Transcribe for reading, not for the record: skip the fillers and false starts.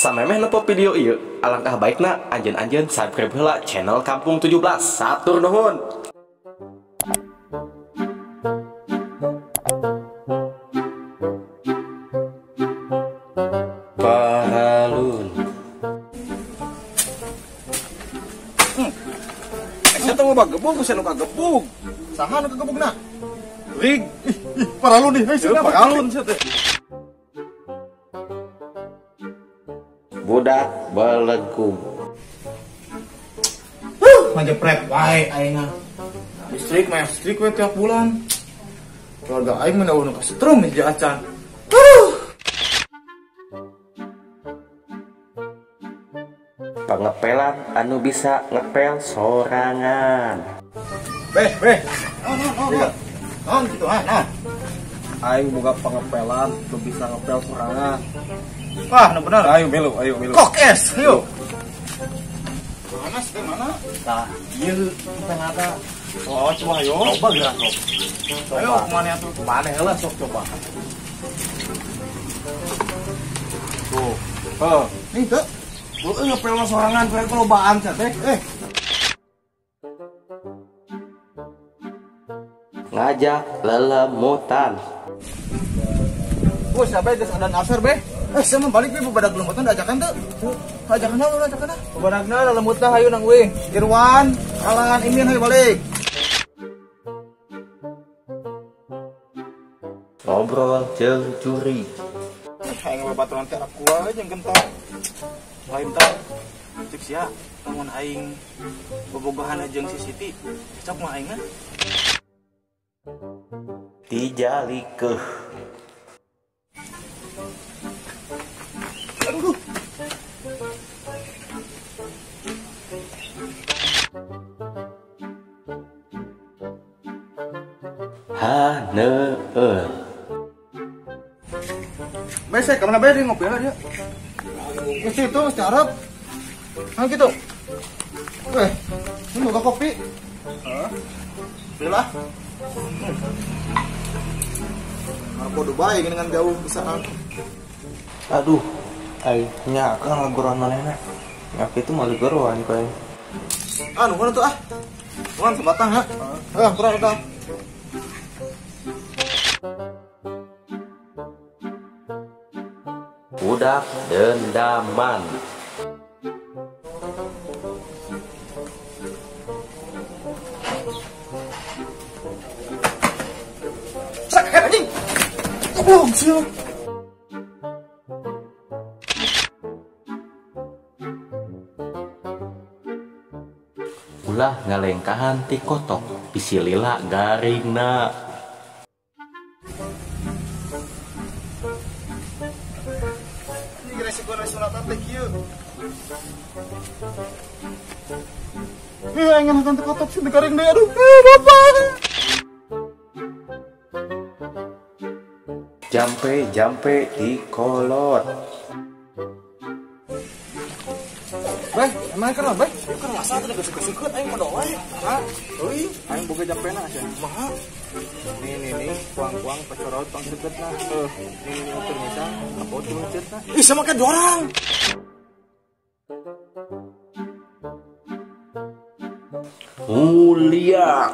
Samemeh nempo video ieu, alangkah baikna anjeun-anjeun subscribe heula channel Kampung 17. Satur nuhun. Paralun. Saya teh mau gebug, saya nu kagebug. Saha nu kagebugna? Rig. Ih, paralun nih, hei, paralun sia teh. Budak belegug. Ngajepret wae aing mah. Listrik mah listrik we tiap bulan. Keluarga aing mah eueuh nu kasetrum hiji acan. Pengepelan anu bisa ngepel sorangan. Beh, beh. Non, gitu ah, nah. Aing boga pengepelan nu bisa ngepel sorangan. Wah, nu bener. Ayo melu, ayo melu. Kok es, ayo. Mana sih mana? Tah, ieu ngepel. Oh, coba ayo. Coba gerak sok. Ayo kemana atuh? Kemana heula sok coba. Tuh. Heuh, nih teu. Heeh, ngepel mah sorangan poe kelobaan sia teh. Ngajak lelemutan. Oh, siapa geus adan asar beh? Saya mah balik beh babadak lelemutan ajakan teu. Ajakan heula, ajakan ah. Babadakna lelemutan hayu nang uing. Irwan, kalangan Imin hayu balik. Ngobrol jeung curi. Aing babaturan teh aku wae jeung gentong. Lain tah cek sia lamun aing bobogohan jeung si Siti, cocok mah aing ah. Dijalikeuh. Aduh. Haneueul. Besek ka mana bae di ngopi lah dia. Ke situ mesti Arab. Nah gitu. Ini boga kopi. Heeh. Belilah. Marco Dubai dengan jauh besar. Aduh, ai nya kan laguran manehna. Nya kitu mah geroan kae. Ah, nuhun atuh ah. Nuhun sebatang ha. Heuh, kurang udah. Budak dendaman. Sakit anjing. Goblok sia. Ulah ngalengkahan ti kotok bisi lila garingna. Ini resiko sunatan teh kieu. Ih, aing ngan teh kotok sih garing deui aduh. Bapak. Jampe-jampe di kolot. Beh, emang kenapa beh? Kan masa tadi gesek-gesekkeun aing mah wae. Hah? Euy, aing boga jampena sia. Kumaha? Nih nih nih, kuang-kuang pecorot pangseutna. Heuh, nih nih ukur misang, apa utur. Ih, sama kayak dorang. Mulia.